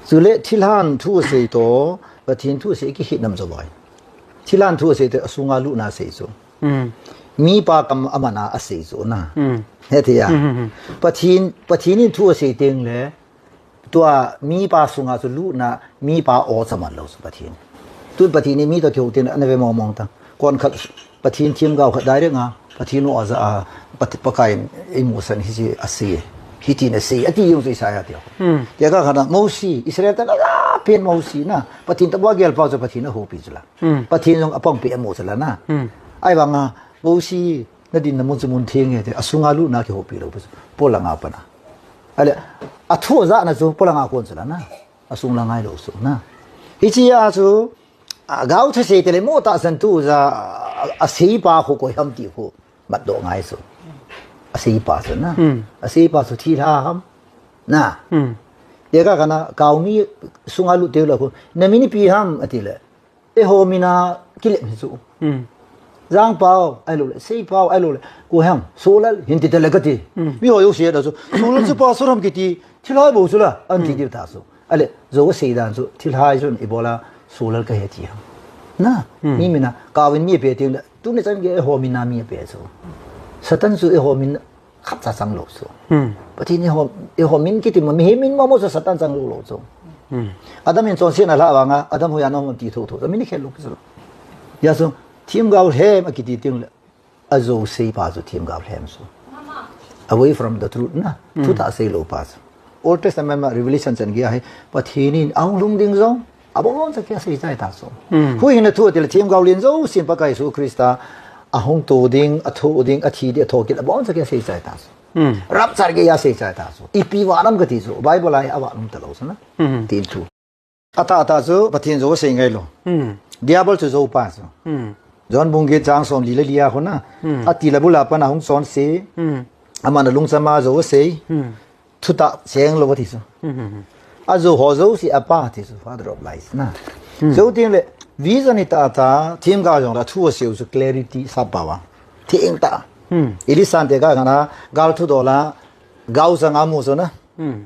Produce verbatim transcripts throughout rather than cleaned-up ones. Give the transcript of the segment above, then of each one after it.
Chule thilhan thu asei toh, Pathen thu asei kikhen nam chu boi. Thilhan thu asei toh, asunga lutna asei chu. Hmm. Mipa kam amana asei chu na. Hmm. Hethei a. Hmm, hmm, hmm. Pathen, Pathen in thu asei teng le, tua mipa sunga chu lutna, mipa o chu aman lou chu Pathen. Tun Pathen in mi toh kihou teng le, ana ve mong mong ta. Kon khat Pathen themgao khat direct a, Pathen o aja a, Pat-, Pakai in eimusah in hiche asei. Hitin asei, ati jong chu Isaiah ti. Hmm. Tia ka khat a, Mosi, Israel te na la pen Mosi na. Pathen tahbeh a gel pa chu Pathen ahoupi chu la. Hmm. Pathen jong apang pi amu chu la na. Hmm. Ahivang a, Mosi, nadinna mun chu mun theng ahi ti, asunga lutna kihoupi lou pa chu. Polang a pat a. Ahile, athu ajahna chu, polang a kon chu la na. Asung lang ahilou chu na. Hiche a chu, agao thusei teng le mo tahsan thu aja, a, aseipa khu koi ham ti khu. Matdoh ngai chu. Aseipa chu na. Hmm. Aseipa chu thilha ham. Na. Hmm. Tia ka khat a, kaomi sunga lut teng le khu. Na min ipi ham ati le. Eiho min a kilep hi chu. Hmm. Jangpao, ahilou le, Seipao, ahilou le. Koi ham, Solal, hin ti teng le kati. Hmm. Miho jouse a chu. Solal chu pastor ham kiti, thilha bou chu la, an ti Hmm. diu ta chu. Ahile, jou asei dan chu, thilha chun ibola Solal kahi ti ham. Na, Hmm. mi min a, kaovin mi ape teng le, tuni chan gei eiho min a mi ape chu. Satan chu eiho min khatcha chang lou chu. Hmm. Pathen eiho, eiho min kiti ma, mihem min mama chu Satan chang lou lou chu. Hmm. Adam in chonsetna alha vang a, Adam hoiya naum ti thotho, min khel lou chu. Hijeh chun, themgao lhem akiti teng le, ajouse pa chu themgao lhem chu. Away from the truth na, Hmm. thutah seilou pa chu. Old Testament ma Revelation chan gei a hi, Pathen in ahung lhung ding jong, abonchan kei asei chai ta chu. Hmm. Huhhingna thu ati le themgao len jousen Pakai Jesu Christa ahung to ding, athoh ding, athi ding, athokit, abonchan kei asei chai ta chu. Hmm. Rapture gei a asei chai ta chu. Ipi vang ham kati chu. Bible a hi avang um talou chu na. Hmm. Tin thu. Atah tah chu Pathen jou asei ngai lou. Hmm. Diabol chu jou pa chu. Hmm. John bung get chang somli le li a khu na. Hmm. Atil abul a pat a hung chonse. Hmm. Aman alungcham a jou asei. Hmm. Thutah cheng lou ati chu. Hmm, hmm, hmm. Ajou ho jouse apa ti chu, father of lies na. Hmm. Jou teng le, vision hi tah tah, themgao jong le, athu asei u chu clarity sap pau a. Theng tah. Hmm. Elisha in tia ka khat a, gal thudol a, gaochang a amu chu na. Hmm.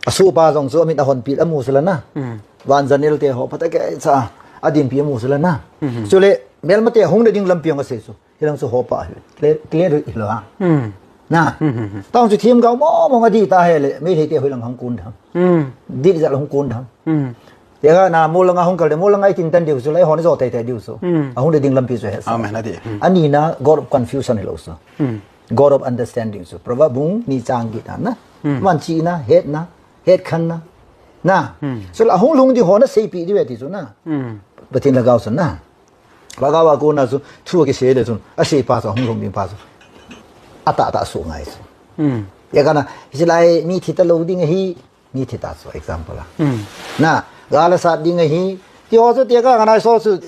Asohpa jong chu, amit ahonpeh amu chu la na. Hmm. Van janel te ho, phatah kei cha, adinpi amu chu la na. Hmm. Chule, melmate hung le ding lampi jong asei chu. Hilang chu hopa hi. Clear, clear hilou a. Hmm. Na. Hmm, hmm, hmm. Tang chu themgao mong mong adih ta hile, Meitei te hoilang hung kon ding ham. Hmm. Dih jal hung kon ding ham. Hmm. Tia ka na, mol langa hung kal le, mol langa itin tan diu chu, la eiho na jo tei tei diu chu. Hmm. Ahung le ding lampi chu hesa. Amen, ati. Hmm. Ani na, God of confusion hilou chu. Hmm. God of understanding chu. Proverb bung ni chang get a na. Hmm. Aman chihna, hetna, hetkhenna. Na. Hmm. Chu la ahung lhung ding ho na seipeh diu ve ti chu na. Hmm. Pathen lhagao chu na. Lhagao a kona chu, thu akisei le chun, asei pa chu, ahung lhung ding pa chu. Atah tah soh ngai chu. Hmm. Tia ka na, hiche lai mi thi talou ding ahi, mi thi ta chu, example a. Hmm. Na, gal asat ding ahi, ti ho chu tia ka na, so chu,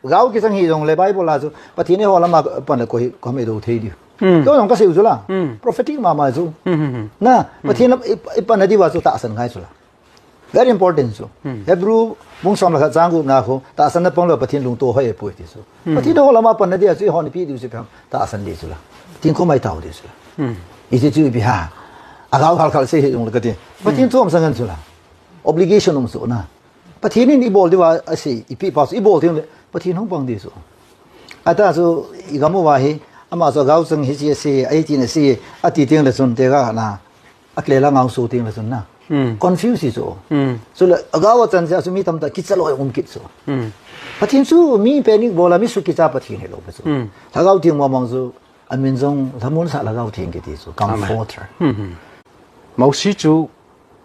gao kichang hih jong le Bible a chu, Pathen eiho lam a pan le koi, koi ham eido thei diu. Hmm. Koi jong kasei u chu la. Hmm. Prophetic mama chu. Hmm, hmm, hmm. Na, Hmm. Pathen lam i, ipan na diu va chu tahsan ngai chu la. Very important chu. Hmm. Hebrew bung som le khat chang gup na khu, tahsan na pang lou Pathen lungto hoi e poi ti chu. Hmm. Pathen ho lam a pan na dia chu, eiho na ipi diu chu pang, tahsan di chu la. Tin ko mai tao di chu la. Hmm. Iti chu ipi ham. Agao khal khal sei hih jong le kati. Pathen Hmm. chu um sang ngan chu la. Obligation um chu na. Pathen in ibol diu va asei, ipi pa chu, ibol ding le, Pathen hung pang di chu. Atah chu, igam uva hi, ama chu agao chang hiche asei, ahi tin asei, ati teng le chun, tia ka na. Akle la ngau su ting le chun na. Hmm. Confuse hi chu. Hmm. Chu le, agao a chan jeh a chu mi tamtah kicha lou um kit chu. Hmm. Pathen chu mi panic bol a mi sukicha Pathen hilou pa chu. Hmm. Lhagao Theng mong mong chu, amin jong lhamon sah Lhagao Theng kiti chu. Amen. Comforter. Hmm, hmm. Mosi chu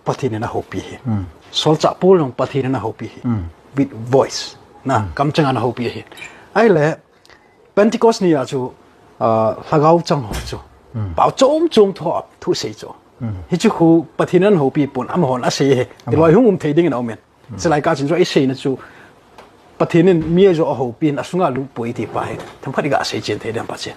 Pathen in ahoupi ahi. Hmm. Solchah Paul jong Pathen in ahoupi ahi. Hmm. With voice. Na, Hmm. kamcheng a ana houpi ahi. Ahile, Pentecost ni a chu, ah, lhagao chang ho chu. Hmm. Pao chom chom thu, thu sei chu. Hmm. Hichu khu Pathen in ahoupi pon amahon asei ahi. Amahon. Tilou hung um thei ding in aum in. Hmm. Chulai kah chun chu isei na chu Pathen in mi ajo ahoupi in asunga lut poi ti pa hi. Themkhat iga sei chen thei dem pa chen.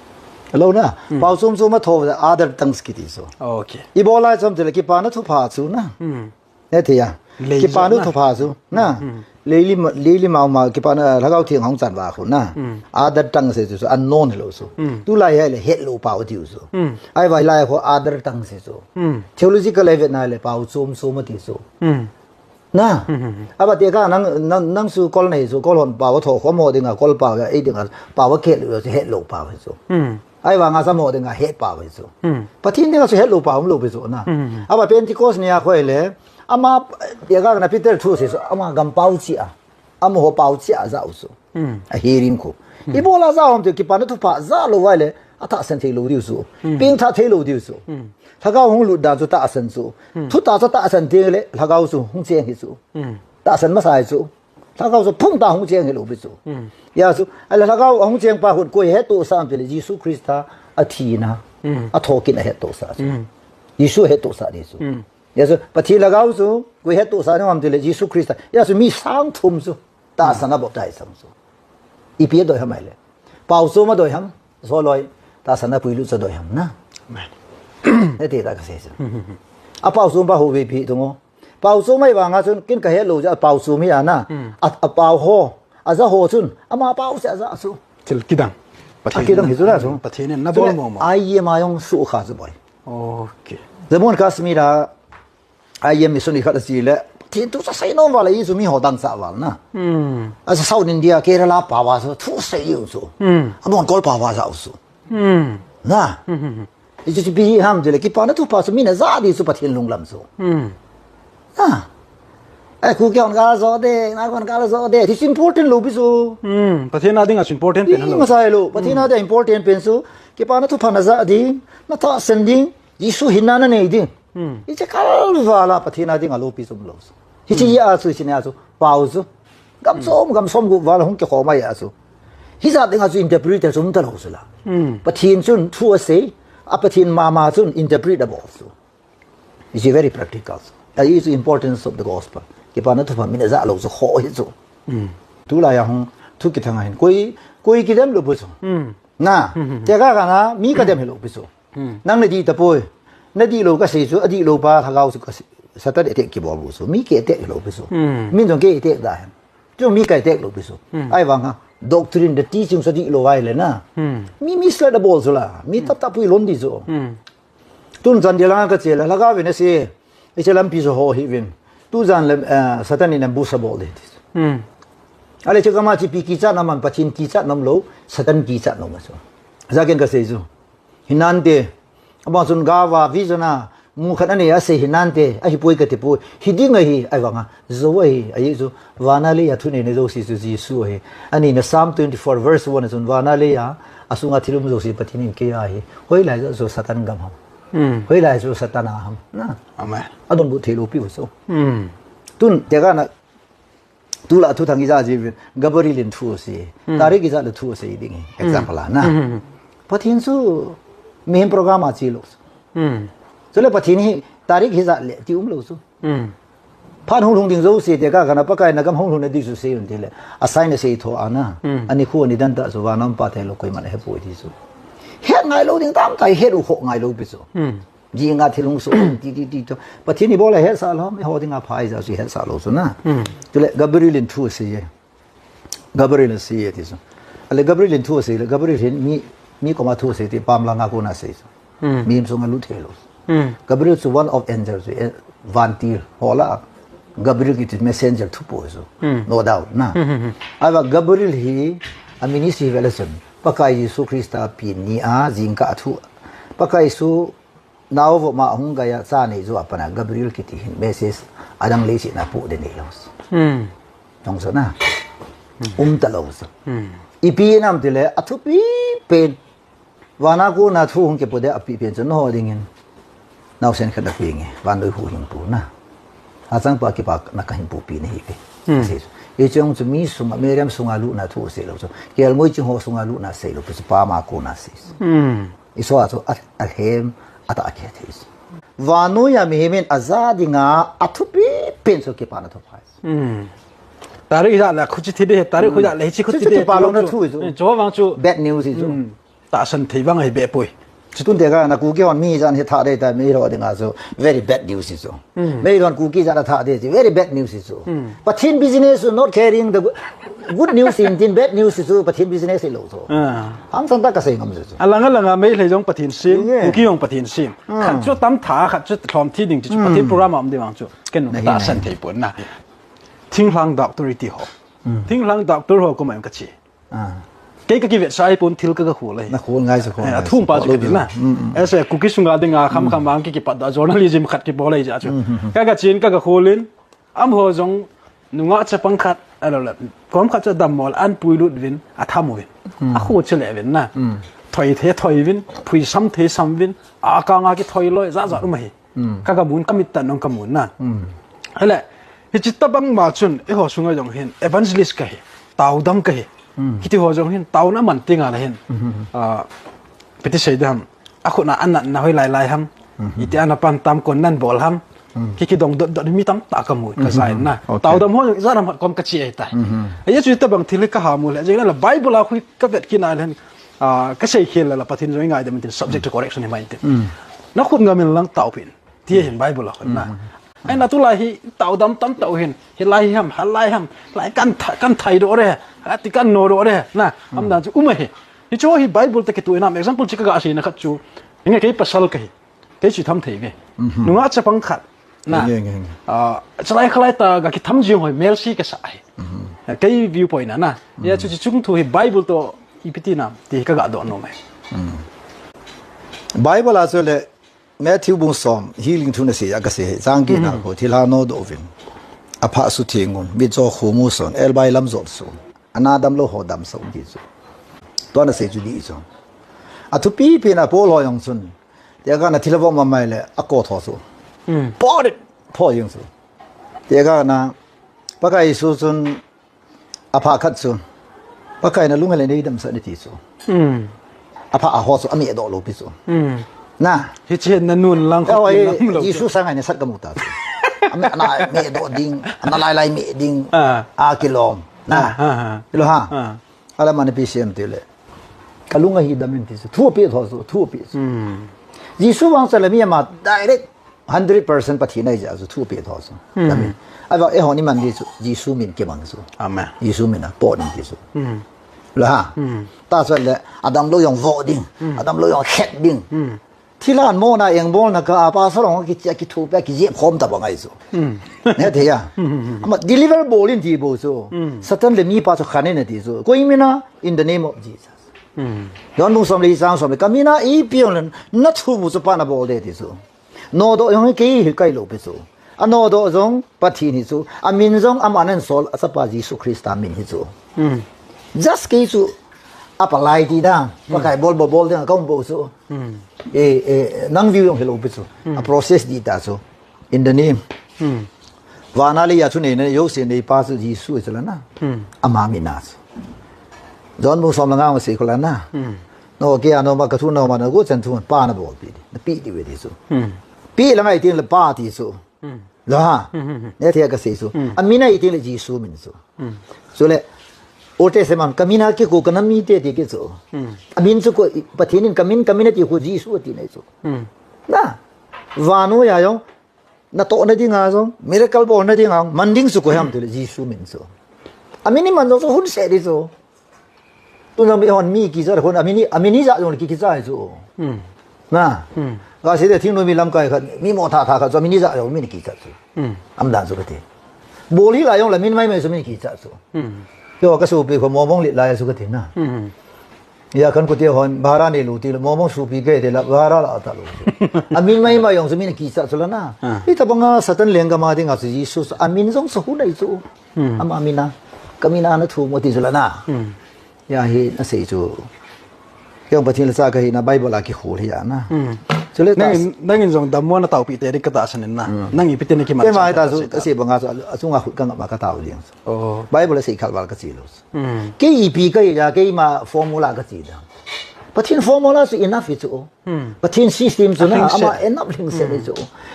Hello na. Hmm. Pao chom chom a tho other tongues kiti chu. Okay. Ibola chom tile kipana thupha chu na. Hmm. Hethei a. Lei kipana jo na. Thupha chu, na. Hmm. Leilim, leilim a um a, kipana, Lhagao Theng hung chan uva khu, na. Hmm. Other tongues chu, chu, unknown hilou chu. Hmm. Tulai hi le, hetlou pao tiu chu. Hmm. Ahivang hilai khu other tongues chu. Hmm. Theological a ivet na le, pao chom chom ati chu. Hmm. Na. Aba tekah nang, nang, nang chu kol nei chu, kol hon pao tho khom ho dinga, kol pao a, ei dinga, pao a keh lou chu, het lou pao chu. Ahivanga chu amaho dinga, het pao chu. Pathen dinga chu het lou pao um lou pi chu na. Aba Pentecost nia khu ahile, ama, tekah na Peter thu sei chu, ama gam pao chia, amaho pao chia ajah u chu. A hearing khu. Ibola ajah u ham ti, kipana thupha jah lou uva ahile, atahsan thei lou diu chu. Pengthah thei lou diu chu. Lhagao hung lut dan chu tahsan chu. Thutah chu tahsan teng le, lhagao chu hung cheng hi chu. Tahsan masa hi chu. Lhagao chu phung tah hung cheng hi lou pi chu. Hijeh chu, ahile lhagao ahung cheng pa hon koi hettohsah ham ti le, Jesu Christa athina, athokit ahettohsah chu. Jesu ahettohsah ni chu. Hijeh chu, Pathen lhagao chu koi hettohsah ni ham ti le, Jesu Christa. Hijeh chu mi sang thum chu tahsan a baptize sam chu. Ipi adoi ham ahile, pao chom adoi ham, soloi, tahsan a puilut chu adoi ham na. Amen. Hiti tah kasei chu. Apao chom pa hou ve pi tung o. Pao chom ahivanga chun, ken kahet lou jeh a pao chom hi a na. A, apao ho, ajah ho chun, ama pao jeh a ajah chu. Thil kidang. Akidang hi chu na chu. Pathen in na bol mo mo. Chule, I M a jong sukha chu boi. Okay. Jammu and Kashmir a I M mission khat ache le, Pathen thu chu asei nom val a, hichu miho dangchah val na. Asa South India, Kerala pao a chu, thu asei u chu. Anunkol pao a ajah u chu. Na. Hichu ipi ham ti le, kipana thupha chu min ajah di chu Pathen lunglam chu. Na. Ai, Kuki hon kal jo de, na hon kal jo de. Hichu important lou pi chu. Pathen a dinga chu important pen lou. Masa lou. Pathen a dinga important pen chu. Kipana thupha najah ding, natahsan ding, Jesu hinna nanei ding. Hiche kal val a Pathen a dinga loupi chu umlou chu. Hiche jeh a chu, hiche nia chu, pao chu. Gam som, gam som gup val a hung kikhom a jeh a chu. Hijat dinga chu interpreter chu umtalou chu la. Pathen chun thu asei, a Pathen mama chun interpret abol chu. It's very practical. That is the importance of the gospel. Kipana thupha min ajah lou chu kho hi chu. Tulai a hung thu kithang a hin. Koi, koi kidem lou pi chu. Na, tekah kah na, mi kadem hi lou pi chu. Nang nadih tapoi. Nadih lou kasei chu, adih lou pa lhagao chu kasei. Satan attack kibol bou chu. Mi ki attack lou pi chu. Min jong ki attack da hen. Chu mi ki attack lou pi chu. Ahivanga, doctrine, the teaching chu adih lou ahile na. Mi, mi slat abol chu la. Mi tah tah pui lon di chu. Tun chan dia langa kache le, lhagao vin asei. Hiche lampi chu ho hih uvin. Tujan le, eh, Satan in ambush abol di. Ahile chu kama chu ipi kichat na man, Pathen kichat nom lou, Satan kichat nom chu. Jakin kasei chu. Hinante, ama chun gava vision a, mu khat anei a asei hinante, ahipoi kati poi, hiding ahi, ahivanga, jou ahi, ahi chu, vana leiya thuneina jouse chu Jesu ahi. Anina Psalm twenty-four verse one a chun, vana leiya, asunga thil um jouse Pathen in keiya ahi. Hoilai chu Satan gam ham. Hoilai chu Satan a ham. Na. Amen. Adonbut thei lou piu chu. Tun, tekah na, Tulai a thuthang ijat jeh uvin, Gabriel in thu asei. Tarik ijat le thu asei ding hi. Example a na. Pathen chu mihem program a che lou. Chule Pathen hi tarik hijat le ti umlou chu. Phat hung lhung ding jouse tekah kah na Pakai na gam hung lhun na di chu sei un ti le. A sign asei tho a na. Anikho anidan tah chu vana um pa theilou koiman ahepoi ti chu. Het ngailou ding tamtah het u khoh ngailou pi chu. Jinga thil hung soh, ti, ti, ti, to. Pathen in ibola hetsah lou, eiho dinga pha ahi jeh a chu hetsah lou chu na. Chule Gabriel in thu asei e. Gabriel asei e ti chu. Ahile Gabriel in thu asei le, Gabriel hin mi, mi koma thu asei ti, pam langa kona asei chu. Mihem sunga lut thei lou. Gabriel chu one of angel chu, eh, vantil, hola. Gabriel kiti messenger thupo chu. No doubt na. Ahivang Gabriel hi, a ministry vel a chun. Pakai Jesu Christa pen ni a, jingkah thu. Pakai Jesu Nao vop ma ahung geiya cha nei jou a pat a Gabriel kiti hin message adang leiset a pohdoh nei lou. Tong so na. Umta lou so. Ipi nam tile athupi pen. Vana kona thu hung kipodoh a pi pen chu nangho dingin. Naosen khat na pi nge. Vannoi huhhingpu na. Achangpa kipana kahin pohpi nahi pe. Hiche chu mi sunga, Mariam sunga lutna thu seilou chu. Kelngoi chingho sunga lutna seilou chu. Pam a kona sei. Isua chu a, alhem, atahkeh thei. Vannoi a mihem in aja dinga athupi pen chu kipana thupha. Tarik hijat le khuti thi de, tarik hijat le hiche khuti thi de. Chu kipana thu chu. Chu vang chu bad news chu. Tahsan thei vang ahi be poi. Chutun te ka na Kuki hon mi jan hi tha dei ta, mi lo ding a chu very bad news hi chu. Mi lo Kuki jan a tha dei chu very bad news hi chu. Pathen business is not carrying the good, good news in tin bad news hi chu Pathen business hi lo chu. Ah. Hang san ta ka sei ngam chu. Alang alang a Meitei jong Pathen sem, Kuki jong Pathen sem. Khat chu tam tha, khat chu lhom thi ding chu Pathen program a um ding vang chu. Ken nung ta san thei pon na. Thinglhang doctor iti ho. Thinglhang doctor ho ko mai ka chi. Kei ka kivetsah pon thil ka ka khol ahi. Na khol ngai sa khol. Eh, ngai athum sa pa khol chu kiti na. Ese Kuki sunga dinga kham kham vang ki kipat da journalism khat kibol ahi ja chu. Ka ka chin ka ka kholin. Amaho jong nungah chapang khat, alo le. Kom khat chu dam mol an pui lut vin, atham uvin. Akho chu le vin na. Thoi the thoi vin, pui sam the sam vin, akanga kithoi loi, ja ja um ahi. Ka ka mun, ka mit tan nong ka mun na. Hele, hichi tabang ma chun, eiho sunga jong hin, evangelist ka hi, taodam ka hi. Kiti ho jong hin, taona man tinga la hin. Ah, piti sei dam, akhut na an na hoi lai lai ham. Iti ana pan tam kon nan bol ham. Ki ki dong dot dot mi tam ta ka mu, ka zain na. Okay. Taodam ho jong, ja ram hat kom ka chi ai ta. Ahi chu tabang thil ka ha mu le, jeng la Bible a khu ka vet kit na le hin, ah, ka sei khel la, la Pathen jong ngai dam tin subject to correction hi mai tin. Na khut ngam in lang taopin. Ti hin Bible a khun na. Ai na tulai hi taodam tam tao hin. Hilai hi ham, halai ham. Lai kan tha-, kan thai do re. Ati kan no do re. Na, am dan chu um ahi. Hichu hi Bible te kitu inam example chi ka ga sei na khat chu. Inge kei pasal ka hi. Kei chi tham thei ve. Nungah chapang khat. Na. Nge, nge, nge. Ah, chalai khalai ta ga kitham jing hoi mel si ka sa ahi. Kei viewpoint na na. Ya chu chi chung thu hi Bible to ipi ti nam ti ka ga do no mai. Bible a chu le Matthew bung som, healing thu na sei a ka sei, chang get na ko, thilha nodoh uvin. Apha sutheng un, mitcho khomu son, elbai lam jot son. Ana damlou ho damsah un ti chu. Tua na sei chu di chu. Athupi pi na Paul ho jong chun. Tia ka na thilha vom mai le, ako tho chu. Po rit, tho jeng chu. Tia ka na, Pakai Jesu chun, Apha khat chu. Pakai na lunghel in nei damsah in ati chu. Apha a ho chu ameh doh lou pi chu. Na. Hichi na nun lang khu lam lou. Jesu sang a nei sat ka mu ta chu. Ameh na meh doh ding, ana lai lai meh ding. Ah. A kilom. Na. Ah, ah, ah. Ilo ha. Ah. Ala man pi siam ti le. Ka lung ahi dam in ti chu. Thu pi tho chu, thu pi chu. Jesu vang cha le mi ama direct Hundred percent Pathen ahi jeh a chu thu pe tho chu. Amen. Ahivang eiho ni man di chu, Jesu min kimang chu. Amen. Jesu min a pot ding ti chu. La ha. Ta chu le, adamlou jong vo ding, adamlou jong khet ding. Thilha mo na eng bol na ka, a pastor jong kichia kithu pe, kijep khom ta bang ahi chu. Ne thei a. Ama deliver bol in ti bou chu. Satan le mi pa chu khan in ti chu. Koi min a, in the name of Jesus. John bung som le chang som le, ka min a ipi jong le, na thu bou chu pa na bol de ti chu. Nodoh jong hi kei hi kai lou pi chu. Anodoh jong Pathen hi chu. Amin jong ama nan sol a Chapa Jesu Christa min hi chu. Just kei chu apalai ti da. Pakai bol bol bol ding a ka um bou chu. E, e, nang view jong hi lou pi chu. A process di ta chu. In the name. Vana le ya chu nei na, yo se nei pa chu Jesu chu la na. Ama min a chu. John bung som le nga ma sei ko la na. No, kei a no ma ka thu no ma na go chan thu pa na bol pi di. Na pi di ve di chu. Pi la ngai tin le pa ti chu. La ha. Ne thei ka sei chu. Amin a i tin le Jesu min chu. Chu le Old Testament ka min a kikou ka nam mite ti ki chu. Amin chu ko Pathen in ka min, ka min a ti ko Jesu ti nei chu. Na. Vanu ya jong. Natoh na ding a jong, miracle bol na ding a jong, man ding chu koi ham ti le Jesu min chu. Amin i man jong chu hun seh di chu. Tun jong mi hon mi kicha khun, amin i, amin i ja jong le ki, kicha chu. Na. Ka sei de thingnoi mi lamkai khat, mi mo tha tha khat chu, amin i ja jong min kicha chu. Am dan chu ka ti. Bol hi la jong le min mai mai chu min kicha chu. Kei ka sopi kho mo bong le lai chu ka ti na. Ya kan kute hon, bhara nei lou ti le, mo mo supi pe ti le, bhara la ta lou. Amin mai mai jong chu min kicha chu la na. Hitabang a Satan lenggam a ding a chu Jesu chu, amin jong chu hun ahi chu. Ama min a, ka min a na thu mo ti chu la na. Ya hi na sei chu. Kei jong Pathen le cha ka hi na Bible a kikhol hi a na. Chu le ta nang in, nang in jong dammo na taopi te di ka tahsan in na. Nang ipi ti na kiman. Kei ma ta chu, ka sei bang a chu, achung a khut ka ngap ma ka tao ding. Bible a sei khal val ka chi lou. Kei ipi ka hi a, keima formula ka chi da. Pathen formula chu enough hi chu. Pathen system chu na, ama enough lhingset hi chu.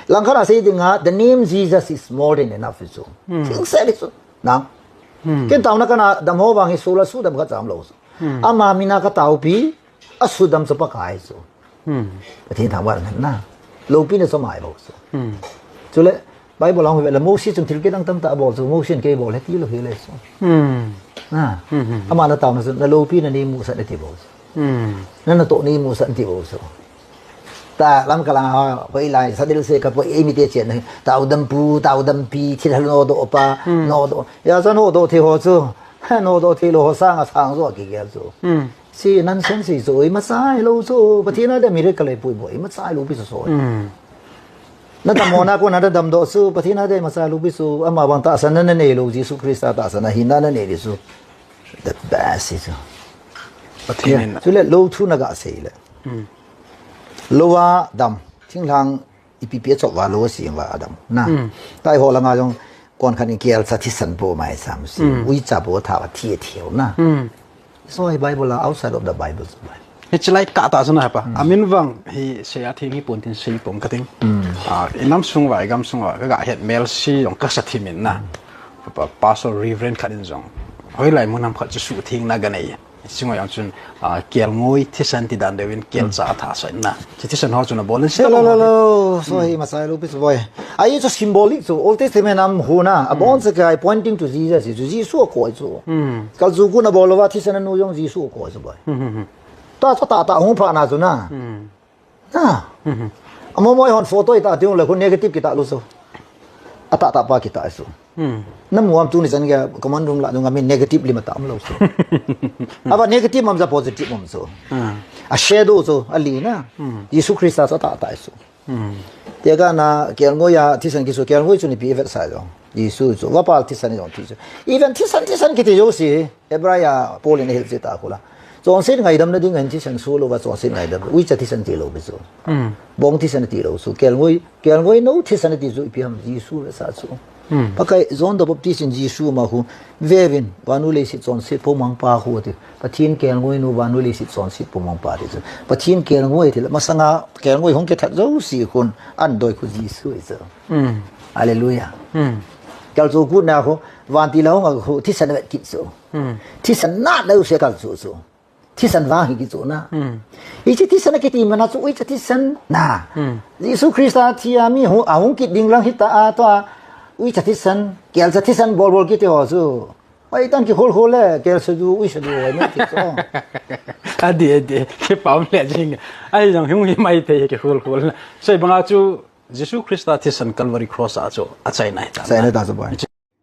Langkhat a sei ding a, the name Jesus is more than enough hi chu. Lhingset hi chu. Na. Ken taona ka na dam ho vang hi sula sudam ka cham lou chu. Ama min a ka taopi, asudam chu Pakai chu. Hmm. Pathen thangvah na. Loupina chu ama bol chu. Hmm. Chule Bible a hung ve le Moses chun thil kidang tamtah abol chu, Moses in kei bol e tilou hile chu. Hmm. Na. Hmm, hmm, hmm. Ama na taona chu, na loupina nei musah in ati bol chu. Hmm. Na natoh nei musah in ati bol chu. Tua lam ka lang a, hoilai, sa dil se ka poi, eimi te chen, tao dam pu, tao dam pi, thil hal nodoh pa, hmm, nodoh. Hijeh chun nodoh thei ho chu, nodoh thei lou ho sanga sang jo kigel chu. Hmm. Hiche nonsense hi chu, imacha hilou chu, Pathen a dia miracle ahi poi boi, imacha hilou pi chu so. Hmm. Na dammo na kon a na damdoh chu, Pathen a dia imacha hilou pi chu, ama bang tahsan na nanei lou, Jesu Christa tahsan a hinna nanei lou chu. The best hi chu. Pathen in. Chule lou thu na ga sei le. Hmm. Lou a dam, thinglhang ipi pi a chop uva lou a sem uva a dam. Na. Hmm. Tua hi ho langa jong kon khat in kelcha thisan po mai sam si. Hmm. Uicha po tha a thi a thiu na. Hmm. So hi Bible a outside of the Bible. Hiche lai kah tah chu na pa. Hmm. Amin vang hi sei a theng hi pon tin sei pong ka ting. Hmm. Ah, i nam sung uva, i gam sung uva, ka ga het mel si jong ka sa thim in na. Pa-, Pastor Reverend khat in jong. Hoilai mun ham khat chu suhthengna ga nei. Singoi ang chun, ah, kelngoi thisan ti dan deuh in kelcha, hmm, atha sa in na. Hiche thisan ho chu na bol in se lo, lo, lo, lo. So, hmm, hi imacha hilou pi chu boi. Ahi chu symbolic chu, Old Testament a um hu na, abon, hmm, se kai pointing to Jesus, chu Jesu akoi chu. Hmm. Kalchuh kut na bol uva thisan anu jong Jesu akoi chu boi. Hmm, hmm, hmm. Tua chu tah tah hung pha na chu na. Hmm. Ha. Mhm. Amo mo hon photo ita tiu le khu negative kita lou so. Ata ta pa kita so. Hmm. Na muam tuni chan ga command room la nunga mi negative lima ta am lou so. Aba negative mam ja positive mam so. Hmm. A shadow so, a li na. Hmm. Jesu Christa so ta ta so. Hmm. Tia ga na kelngoi a thisan kisu kelngoi chu ni pi vet sa jo. Jesu chu. Va pal thisan jo ti chu. Even thisan thisan kiti jo si. Hebrai a Paul in ahil che ta khu la. Chonset ngaidam na ding ahin thisan su lou va chonset ngaidam. Uicha thisan ti lou ve chu. Hmm. Bong thisan ti lou chu. Kelngoi, kelngoi nou thisan ti chu ipi ham Jesu ve sa chu. Hmm. Pakai John the Baptist in Jesu ma khu. Vevin, vannoi leiset chonset po mang pa khu ti. Pathen kelngoi nou vannoi leiset chonset po mang pa ti chu. Pathen kelngoi ti la. Masanga kelngoi hung ke that jo si khun. An doi khu Jesu ve chu. Hmm. Hallelujah. Hmm. Kalchuh kut na khu. Van ti lou nga khu. Thisan vet kit chu. Hmm. Thisan na lou se kalchuh chu. Thisan vang hi kichu na. Hmm. Hiche thisan kiti mana chu uicha thisan na. Hmm. Jesu Christa thi a mi hu-, ahung kit ding lang hita a tua. Uicha thisan, kelcha thisan bol bol kiti ho chu. Oi tan kikhol khol le, kelcha du, uicha du, oi mai ti chu. Adi, adi. Kipah le jing. Ahi jong hung hi mai thei kikhol khol na. Sei banga chu Jesu Christa thisan Calvary Cross a chu achaina hita. Achaina hita chu boi.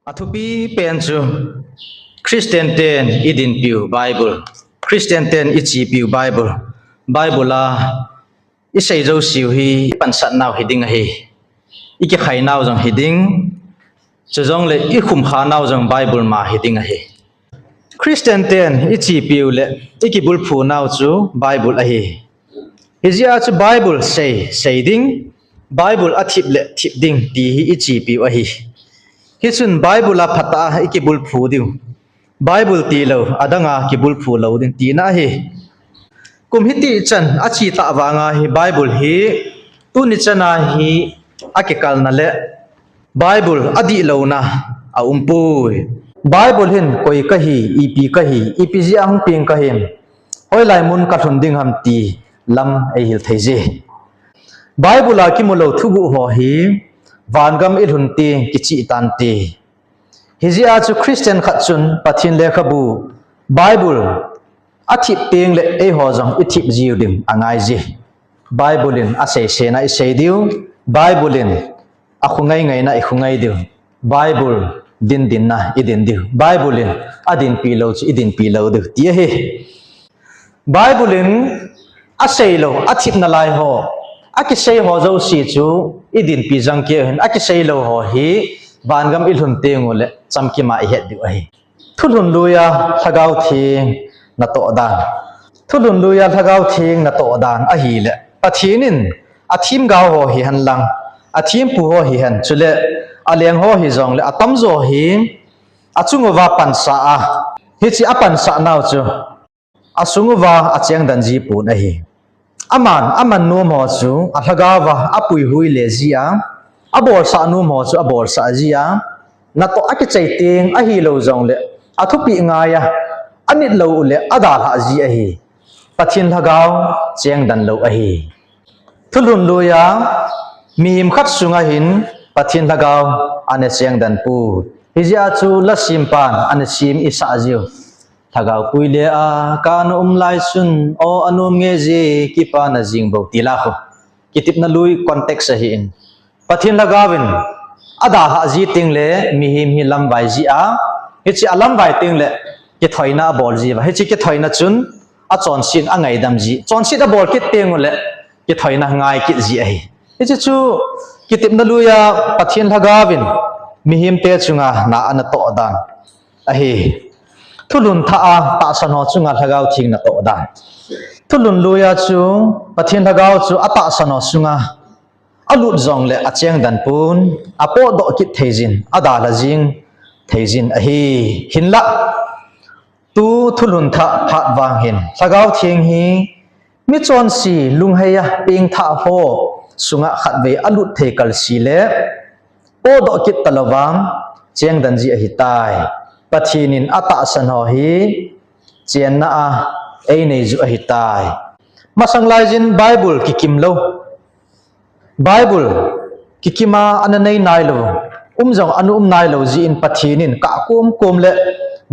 Athupi pen chu Christian ten i dinpiu Bible, Christian ten i chepiu Bible, Bible a i sei jouseu hi i pansat nau hi ding ahi, i kikhai nau jong hi ding, chujongle i khumkha nau jong Bible ma hi ding ahi. Christian ten i chepiu le i kibulphu nau chu Bible ahi. Hijeh a chu Bible sei, sei ding, Bible a thip le thip ding ti hi i chepiu ahi. Hichun Bible a phatah a i kibulphu diu. Bible tilou, adanga kibulphu lou ding tina ahi. Kum hiti chan a chi tah vanga hi Bible hi tuni chana hi akikalna le Bible adihlouna aumpoi. Bible hin koi kahi, ipi kahi, ipi jeh a hung peng kahi, hoilai mun kalhun ding ham ti lam eihil thei je. Bible a kimu lou thuguh ho hi vangam i lhun teng kichih tante. Hijeh a chu Christian khat chun Pathen lekhabu Bible a thip teng le eiho jong i thip jiu ding angai je. Bible in asei sena i sei diu, Bible in akhongai ngaina i khongai diu, Bible din dinna i din diu, Bible in adinpi lou chu i dinpi lou diu ti ahi. Bible in asei lou, athip nalai ho, akisei ho jouse chu i dinpi jang keu hin, akisei lou ho hi vangam i lhun teng ule chamkim a i het diu ahi. Thulhun lui a Lhagao Theng natoh dan. Thulhun lui a Lhagao Theng natoh dan ahile Pathen in athemgao ho hihen lang, athempu ho hihen, chule aleng ho hijongle atamjo hi achung uva pansa a, hiche apansah nau chu asung uva acheng dan ji pon ahi. Aman, aman nom ho chu alhagao va apuihui le ji a, abolsah nom ho chu abolsah ji a, natoh akichai teng ahilou jongle athupeh ngai a, anit lou ule adalhah ji ahi. Pathen Lhagao chengdan lou ahi. Thulhun luiya mihem khat sunga hin Pathen Lhagao ana chengdan poi. Hijeh a chu lasempan ana sem isah jiu. Lhagao puile a kana um lai chun, aw anom nge ji kipana jing bou ti la khu. Kitepna lui context ahin. Pathen Lhagao in adalhah ji teng le mihem hi lamvai ji a, hiche alamvai teng le kithoina abol ji uva. Hiche kithoina chun achonset angaidam ji. Chonset abol kit teng u le kithoina ngai kit ji ahi. Hiche chu kitepna luiya Pathen Lhagao in mihemte chunga na ana toh dan ahi. Thulhun thah a tahsan ho chunga Lhagao Theng natoh dan. Thulhun luiya chu Pathen Lhagao chu atahsan ho chunga alut jongle achengdan pon, apohdoh kit thei jin, adalha jing thei jin ahi. Hinlah, tu thulhun thah phat vang hin Lhagao Theng hi michonse lungheiya pengthah ho sunga khatvei alut thei kalsi le, podoh kit talou vang chengdan ji ahitai. Pathen in atahsan ho hi chenna a einei ju ahitai. Masang laijin Bible kikim lou, Bible kikima ana nei nailou, um jong ana um nailou jeh in Pathen in kah komkom le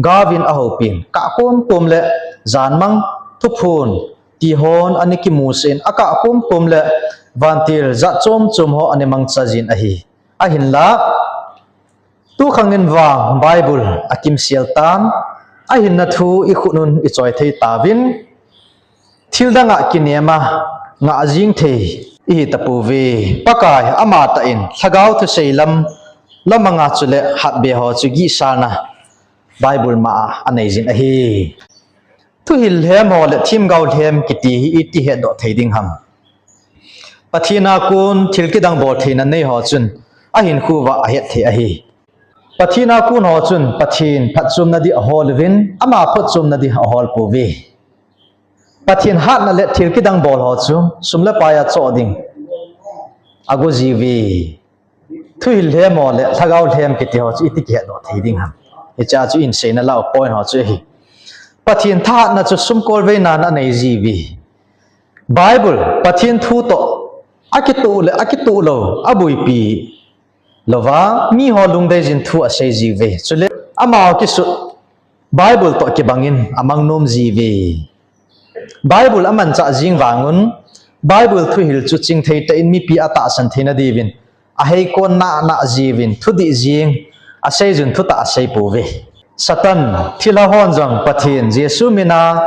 gaovin ahoupin, kah komkom le janmang thuphon tihon ana kimusah in, akah komkom le vantil jat chom chom ho ana mangcha jin ahi. Ahinla, tukhang in vang Bible akimsel tan, ahinna thu ikhut un ichoi thei tauvin, thildang a kinema ngah jing thei ihi tapouve. Pakai amatah in Lhagao thusei lam, lamanga chule hatbe ho chu gihsalna Bible ma a anei jin ahi. Thuhil lhem ho le themgao lhem kiti hi iti hetdoh thei ding ham? Pathen a kon thil kidang bol theina nei ho chun ahinkho uva ahet thei ahi. Pathen a kon ho chun Pathen phatchomna ding ahol uvin, ama phatchomna ding ahol pouve. Pathen hatna le thil kidang bol ho chu sum le pai a choh ding ago jiuve. Thuhil lhem ho le lhagao lhem kiti ho chu iti kihetdoh thei ding ham? Hichea chu ihin seina lau point ho chu ahi. Pathen thahatna chu sumkolveina anei jiuve. Bible, Pathen thu toh akitoh le akitoh lou, aboipi louva, miho lungdei jin thu asei jiuve. Chule amaho kisut Bible toh kibangin amang nom jiuve. Bible amanchah jing vangun, Bible thuhil chu chingthei tah in mipi atahsan theina diuvin aheikon nana jiuvin, thudih jing aseijun thutah asei pouve. Satan, thilha hon jong Pathen Jesu mina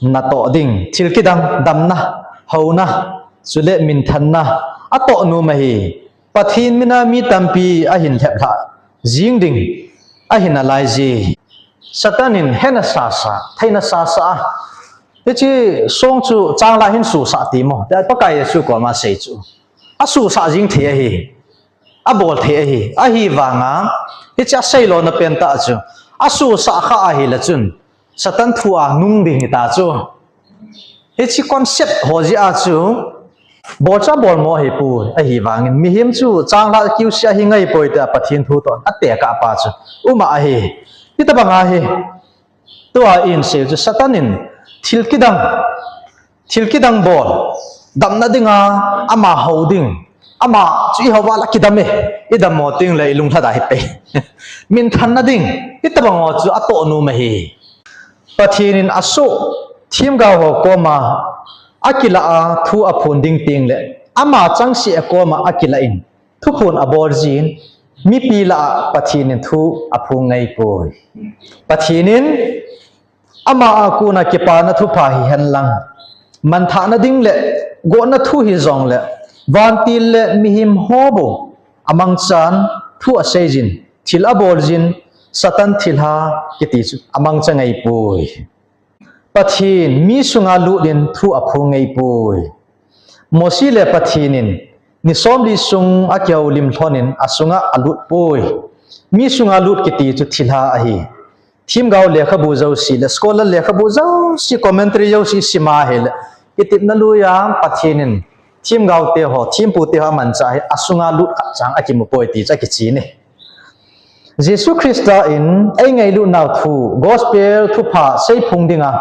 natoh ding, thil kidang, damna, houna, chule minthanna atoh nom ahi. Pathen mina mi tampi ahin lheplhah jing ding ahi nalaiye. Satan in hena sasa, theina sasa a, hiche song chu chang lah hin susah ti mo, tia Pakai Jesu koma asei chu. Asusah jing thei ahi. Abol thei ahi. Ahivanga hiche asei lona pentah chu, asusah kha ahile chun Satan thu a nung ding hita chu. Hiche concept ho jeh a chu bolcha bolmo ahipoi. Ahivangin mihem chu chang lah kiusea hi ngaipoi tia Pathen thu toh atekah pa chu um ahi. Hitobanga hi tua ihin seiu chu Satan in thil kidang, thil kidang bol, damna dinga ama hou ding, ama chu ihou uva le kidam e, idammo tengle ilung lhada hipei. Minthanna ding, hitobang ho chu atoh nom ahi. Pathen in asoh themgao ho koma akilah a thu aphon ding tengle ama changseh a koma akilah in thuphon abol jin, mipi lah a Pathen in thu aphong ngaipoi. Pathen in ama a kona kipana thupha hihen lang, manthahna ding le gotna thu hijongle, vantil le mihem ho bou amangchan thu aseijin, thil aboljin, Satan thilha kiti chu amangcha ngaipoi. Pathen mi sunga lut in thu aphong ngaipoi. Mosi le Pathen in ni somli sung akihoulim lhonin asunga alutpoi. Mi sunga lut kiti chu thilha ahi. Themgao lekhabu jouse le scholar lekhabu jouse, commentary jouse sima hile, kitepna luiya Pathen in themgao teho, thempu teho amanchah hi asunga lut khatcha akimupoi ti chu akichen e. Jesu Christa in eingailutnau thu, gospel thupha seiphong dinga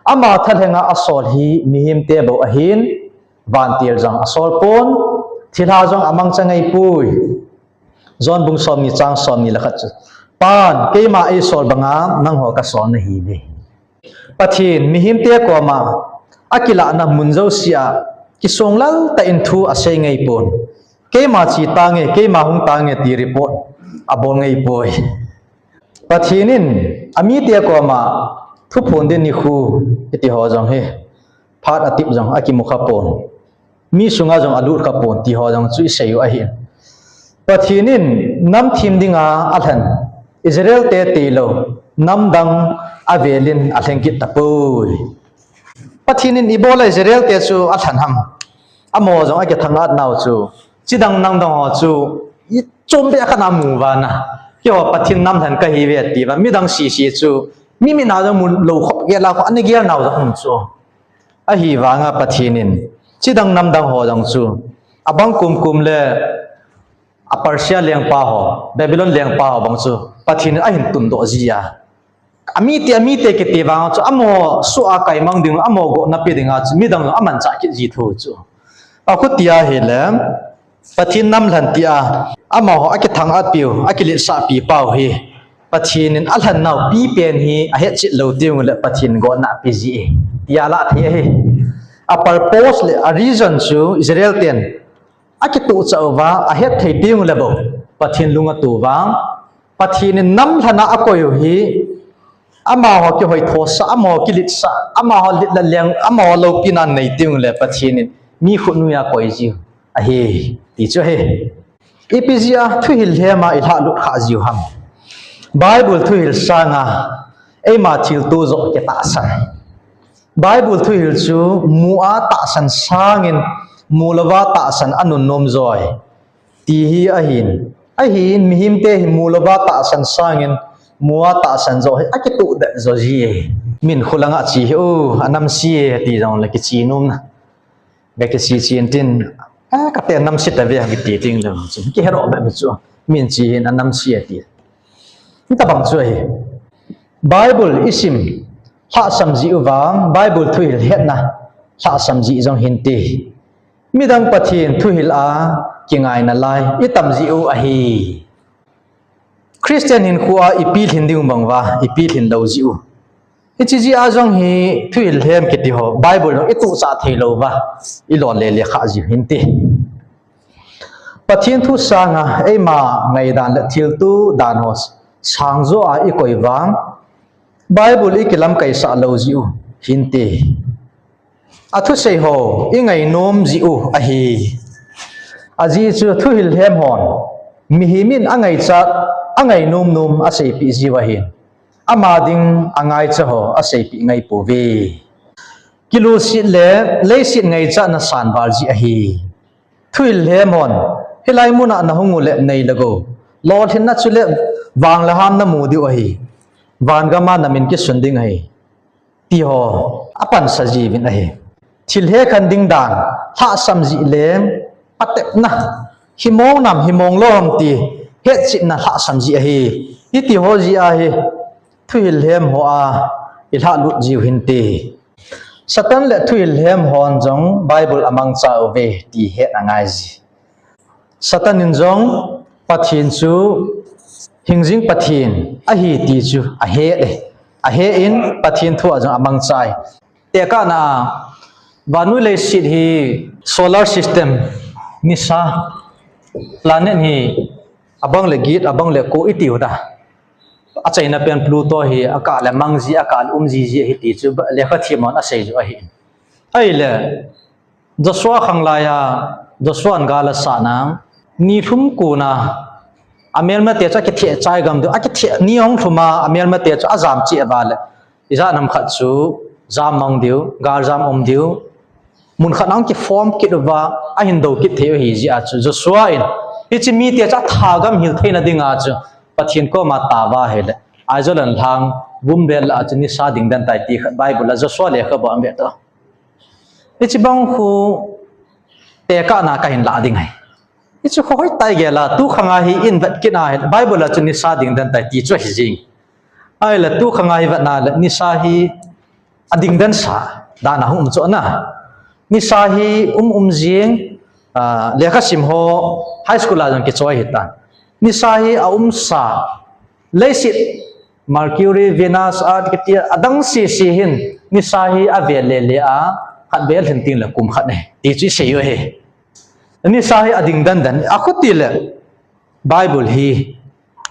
Ama thalhenga asol hi mihemte bou ahin, vantil jong asol pon, thilha jong amangcha ngai poi. John bung somni chang somni le khat chu, Pan, keima eisol banga nangho kasol nahiuve. Pathen mihemte koma akilahna mun jousea kisonglal tah in thu asei ngai pon. Keima che tange, keima hung tange ti report abol ngai poi. Pathen in amite koma thuphon ding nikho kiti ho jong hi phat atep jong akimu kha pon. Mi sunga jong alut kha pon ti ho jong chu isei u ahi. Pathen in nam them dinga alhen Israel te tilou, nam dang avelin alhen kit tapoi. Pathen in ibola Israel te chu alhen ham? Amaho jong akithang-at nau chu, chidang namdang ho chu, ichom beh khat na mu uva na, keiho Pathen namlhen kahiuve ati uva, midang sese chu, mi mit na jong mu lou khop gel a, ana gel nau jong um chu. Ahivanga Pathen in chidang namdang ho jong chu, abang kumkum le a Persia lengpa ho, Babylon lengpa ho bang chu Pathen in ahin tundoh ji a. Amite, amite kiti vang chu, amaho soh a kaimang ding, amaho gotna pe dinga chu midang jong amanchah kit ji thou chu. Akhuti ahile, Pathen namlhen tia amaho akithang-at piu, akiletsah pi pau hi, Pathen in alhen nau pipen hi ahetchet lou teng ule Pathen gotna ape ji e, tia lah thei ahi. A purpose le a reason chu Israel ten akitohchah uva ahet thei teng ule bou Pathen lung ato uva, Pathen in namlhen a akoi u hi, amaho kihoithosah, amaho kiletsah, amaho let le leng, amaho loupina nei teng ule Pathen in mi khut noiya koi jiu ahi, ti chu ahi. Ipi jeh a thuhil lhem a ilhahlut khah jiu ham? Bible thuhil sanga eima thilto joh kitahsan. Bible thuhil chu mu a tahsan sangin mu louva tahsan anunnom joi ti hi ahin. Ahin mihemte hi mu louva tahsan sangin mu a tahsan joh hi akitoh det jo ji e. Min kholanga che hi, o, anamse e ti jongle kiche nomna. Ga kiche chen tin, a, kate namse tave kiti teng le chu kiheroh beh chu. Min che hin anamse e ti. Hitabang chu ahi. Bible isim lhahsam jeh uva, Bible thuhil hetna lhahsam jeh jong hinte. Midang Pathen thuhil a kingaina lai itam jeh u ahi. Christian hinkhoa ipilhin ding bang uva ipilhin lou jeh u. Hiche jeh a jong hi thuhil lhem kiti ho Bible jong itohchah thei louva ilon lele khah jiu hinte. Pathen thu sanga eima ngaidan le thilto dan ho sangjo a ikoi vang, Bible ikilamkaisah lou jeh u hinte. Athusei ho ingainom jeh u ahi. Ajeh chu thuhil lhem hon mihem in angaichat, angainom nom aseipeh jiu ahin, ama ding angaicha ho aseipeh ngai pouve. Kilolset le leiset ngaichatna sanval jeh ahi. Thuhil lhem hon hilai muna nahung ule nei le gou, lolhinna chule vang le ham namu diu ahi. Van gama namin kisun ding ahi, ti ho apansa jiuvin ahi. Thil hekhen ding dan lhahsam jeh le patepna, himong nam himong lou ham ti hetchetna lhahsam jeh ahi. Hiti ho jeh ahi thuhil lhem hoa ilhahlut jiu hinte. Satan le thuhil lhem hon jong Bible amangcha uve ti hetna ngaiji. Satan in jong Pathen chu hingjing Pathen ahi ti chu ahe e. Ahe in Pathen thua jong amangchai. Tekahna a vannoi leiset hi solar system, nisa, planet hi abang le get, abang le ko itiu ta. Achaina pen Pluto hi akah le mang ji, akah le um ji ji ahi ti chu lekha them hon asei ju ahi. Ahile Joshua khanglai a, Joshua in gal asatna, nilhum kona amelmate chu akitheh chai gam diu, akitheh ni ahung lhum a, amelmate chu ajam cheh uva le, ijat ham khat chu jam mang diu, galjam um diu, mun khat ahung kiform kit uva, ahin do kit thei u ahi jeh a chu Joshua in hiche mite chu atha gam hil theina dinga chu Pathen koma atao ahile, Aijalon lhang vumbel lah a chu nisa ding den tai ti khat Bible a Joshua lekhabu a um ve tah. Hiche bang khu tekahna kahin lah ding ahi. Hiche khu hoitah gel a, tukhang a hi ivet kit a hi, Bible a chu nisa ding den tai ti chu ahi jing. Ahile tukhang a hi vetna le nisa hi adingdan sa dan a hung um chu ana. Nisa hi um um jing, ah, lekha sim ho, high school a jong kichoi hitan. Nisa hi a um sa, leiset, Mercury, Venus, Earth, kiti adang sisi hin, nisa hi avel le le a, khat vel hin ting le kum khat ne. Ti chu i sei u hi. Nisa hi adingdan dan, akhuti le Bible hi.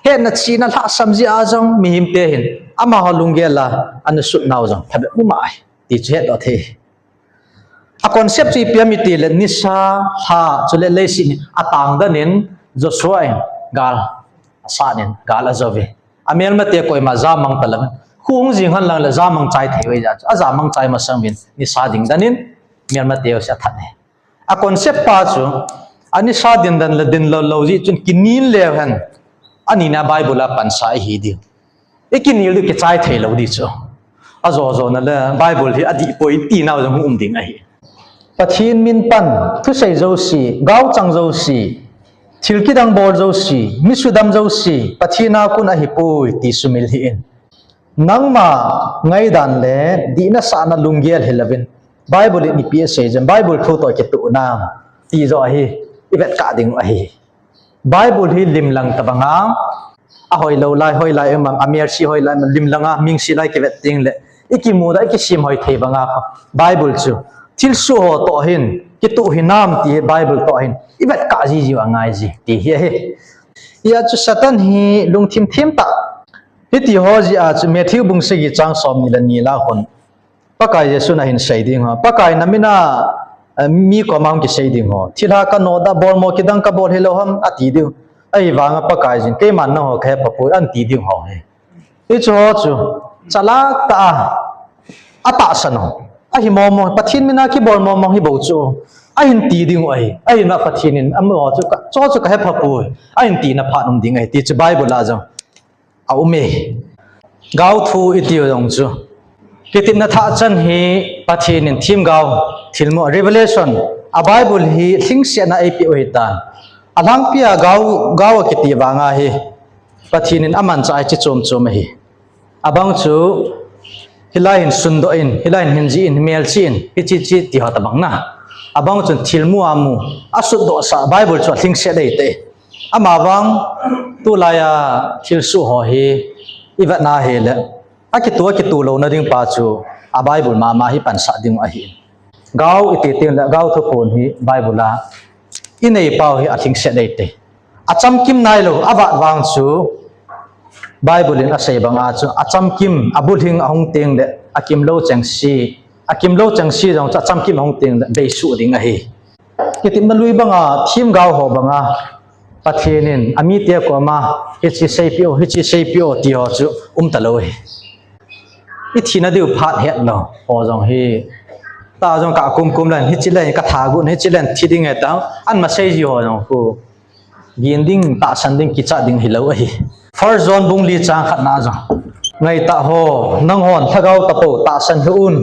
Hetna chihna lhasam jeh a jong mihem te hin, amaho lunggel a, ana sut nau jong, phabep um ahi. Ti chu hetdoh thei. A concept chu ipi ham iti le nisa, lha, chule leiset hi atang dan in Joshua in gal asat in gal ajo uve. Amelmate koima jamang talou. Khu hung jing hen lang le jamang chai thei uve ja. Ajamang chai masang uvin nisa ding dan in melmate ho chu athat e. A concept pa chu anisa ding dan le ding lou lou jeh chun kinil leu hen. Anina Bible a pansa ihi diu. I kinil diu kichai thei lou di chu. Ajo jo na le Bible hi adih poi ti nau jong hung um ding ahi. Pathen min pan, thusei jouse, gaochang jouse, thil kidang bol jouse, mi sudam jouse, Pathen a kon ahi poi ti sumil hih in. Nangma ngaidan le dihna sahna lunggel hi louvin. Bible in ipi asei jem, Bible thu toh kituh nam. Ti joh ahi, i vet kah ding ahi. Bible hi lim lang tabang a, ahoi lou lai, hoi lai um am, a mercy hoi lai um am, lim lang a, mingsi lai kivet ding le, i kimu da, i kisim hoi thei bang a kho. Bible chu, thilsoh ho toh hin, kituh hinam ti hi Bible toh hin, i vet kah ji ji u angai ji, ti hi ahi. Hia chu Satan hi lungthim thim tah. Hiti ho jeh a chu Matthew bung sagi chang som ni le ni la hon. Pakai Jesu in ahin sei ding ho. Pakai na min a, eh, mi koma hung kisei ding ho. Thilha kanoh da bolmo kidang kabol hilou ham ati diu. Ahivang a Pakai jin keiman nangho kahe pha poi ati ding ho hi. Hichu ho chu. Chalak tah a. Atahsan ho. Ahi momo. Pathen min a kibol momo hi bou chu. Ahin ti ding u ahi. Ahin a Pathen in amaho chu ka, chu chu kahe pha poi. Ahin tina phat um ding ahi. Ti chu Bible a jong. A um e. Gao thu i tiu jong chu. Kitepna thah chan hi Pathen in themgao, thilmu, revelation, a Bible hi lhingsetna eipeh u ahitan. Alhangpia gao, gao akiti vang a hi Pathen in amanchah a chi chom chom ahi. Abang chu hilai hin sundoh in, hilai hin hinji in, melchi in, hichi chi ti ho tabang na. Abang chun thilmu amu, asutdoh sah Bible chu alhingset eite. Amavang, tulai a thilsoh ho hi i vetna hile, akitu, akitu louna ding pa chu a Bible mama hi pansah ding ahi. Gao i ti teng le, gao thuphon hi Bible a i nei pau hi alhingset eite. Achamkim nailou, avat vang chu Bible in asei bang a chu, achamkim, abulhing ahung teng le, akimlou chengse, akimlou chengse jong chu achamkim ahung teng le, beisuh ding ahi. Kitepna lui bang a, themgao ho bang a, Pathen in, amite koma, hichi seipeh o, hichi seipeh o, ti ho chu, um talou hi. I thina diu phat hetlou, ho jong hi. Tah jong ka kum kum len, hichi len, ka tha gun, hichi len, thi ding e tao, ama sei ji ho jong khu. Gin ding, tahsan ding, kichat ding hilou ahi. First John bung li chang khat na jong. Ngai tah ho, nanghon, lhagao tapou, tahsan hih un.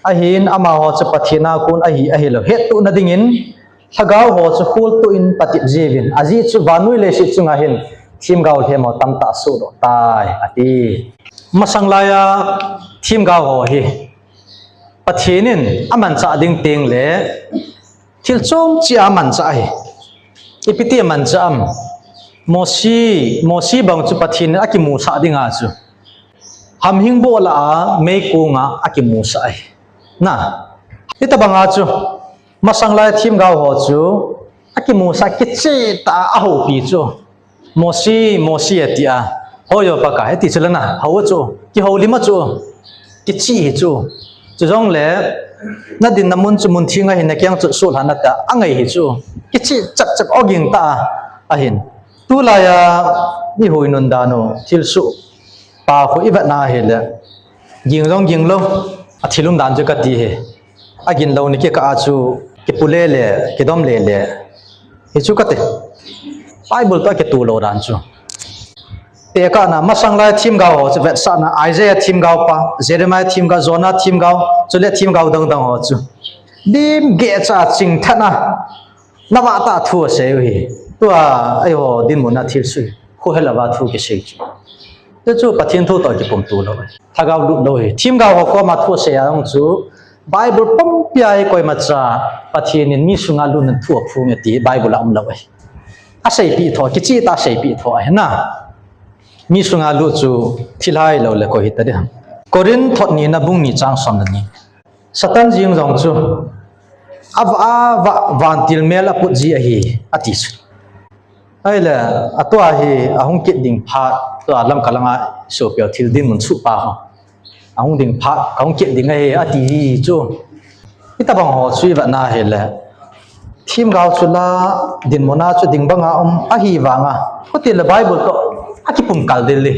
Ahin, amaho chu Pathen a kon ahi, ahilou. Hettohna dingin, lhagao ho chu kholtoh in patep jiuvin. Ajeh chu vannoi leiset chunga hin, themgao lhem ho tamtah sohdoh tai, ati. Masang lai a, themgao ho hi. Pathen in, amanchah ding teng le, thil chom cheh a amanchah ahi. Ipi ti amanchah am. Mosi, Mosi bang chu Pathen in akimusah ding a chu. Hamhing boh lah a, meikong a akimusah ahi. Na, hitabang a chu, masang lai themgao ho chu, akimusah kicheh tah a ahoupi chu. Mosi, Mosi ati a. Hoi o Pakai, ati chu le na, hou chu, kihoulim a chu, kicheh hi chu. Chujongle, nadinna mun chu mun theng ahi, nakeng chu sulhah in ati a, angai hi chu. Kicheh chep chep oging tah a, ahin. Tulai a, i huinun dan u, thilsoh. Pa khu i vetna hile. Ging jong ging lou, athil um dan chu kati hi. Agin lou ni kikah a chu, kipu le le, kidom le le. Hichu kati. Bible toh kitu lou dan chu. Tekahna, masang lai themgao ho chu vetsahna, Isaiah themgao pa, Jeremiah themgao, Jonah themgao, chule themgao dang dang ho chu. Lim geh cha ching than a, navah tah thu asei u hi. Tua, eiho, dinmun a thilsoh. Khu helou va thu kisei chu. Chuchu Pathen thu toh kipumto lou. Lhagao lut lou hi. Themgao ho koma thu asei a jong chu Bible pumpia hi koimacha Pathen in mi sunga lut in thu aphong e ti Bible a umlou ahi. Aseipeh tho, kicheh tah a seipeh tho ahi na. Mi sunga lut chu thilha hilou le koi hita ding ham. Corinth thot nina bung ni chang som le ni. Satan jeng jong chu a, a, a, vantil mel aput ji ahi, ati chu. Ahile, atua hi ahung kit ding phat, tua Lamka langa sopi ho thil dinmun suhpa ho. Ahung ding phat, kahung kit ding ahi, ati hi chu. Hitobang ho chu ivet na hile, themgao chu la, dinmun a chu ding banga um, ahivanga, hiti le Bible toh akipum kal ding le.